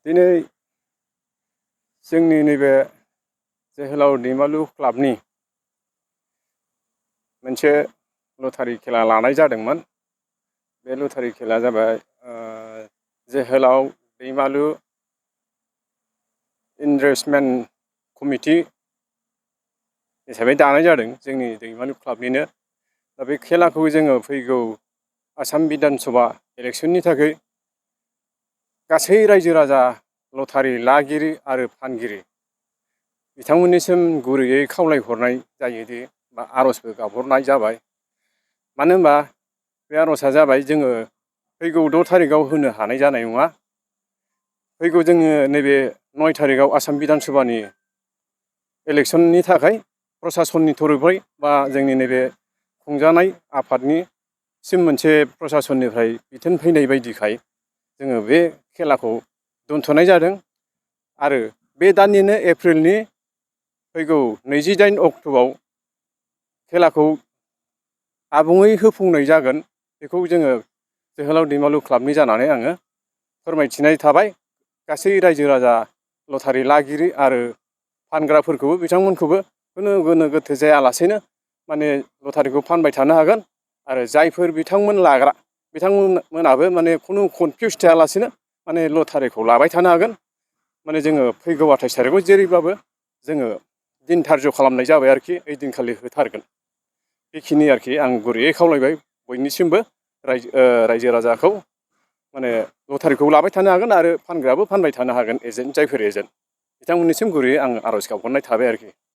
दिनै जोंनि नैबे जोहोलाव दैमालु क्लाबनि मोनसे लटारि खेला लानाय जादोंमोन। बे लटारि खेलाया जाबाय जोहोलाव दैमालु इनभेस्टमेन्ट कमिटि हिसाबै दानाय जादों जोंनि दैमालु क्लाबनिनो। दा बे खेलाखौ जोङो फैगौ आसाम बिधान सभा इलेक्सननि थाखाय गासै रायजो राजा, लटारि लागिरि आरो फानगिरि बिथांमोननिसिम गुरैयै खावलायहरनाय जायोदि बा आर'जबो गाबहरनाय जाबाय। मानो होनबा बे आर'जआ जाबाय, जोङो फैगौ 6 थारिखआव होनो हानाय जानाय नङा। फैगौ जोङो नैबे 9 थारिखआव आसाम बिधान सभानि इलेक्सननि थाखाय प्रसासननि थरफै बा जोंनि नैबे खुंजानाय आफादनिसिम मोनसे प्रसासननिफ्राय बिथोन फैनाय बायदिखाय जोङो बे खेलाखौ दोनथ'नाय जादों। आरो बे दाननिनो एप्रिलनि फैगौ 28 अक्ट'आव खेलाखौ आबुङै होफुंनाय जागोन। बेखौ जोङो जोहोलाव दैमालु क्लाबनि जानानै आङो फोरमायथिनाय थाबाय। गासै रायजो राजा, लटारि लागिरि आरो फानग्राफोरखौबो बिथांमोनखौबो खुनु गोनो गोथो जायालासेनो माने लटारिखौ फानबाय थानो हागोन। आरो जायफोर बिथांमोन लाग्रा बिथांमोनाबो माने खुनु कनफिउस थायालासेनो माने लटारिखौ लाबाय थानो हागोन। माने जोङो फैगौ 28 थारिखआव जेरैबाबो जोङो दिन धार्य खालामनाय जाबाय आरोखि, ओइदिनखालि होथारगोन। बेखिनि आरोखि, आं गुरैयै खावलायबाय बयनिसिमबो रायजो राजाखौ माने लटारिखौ लाबाय थानो हागोन आरो फानग्रायाबो फानबाय थानो हागोन। जायफोर एजेन्ट बिथांमोननिसिम गुरैयै आं आर'ज गाबहरनाय थाबाय आरोखि।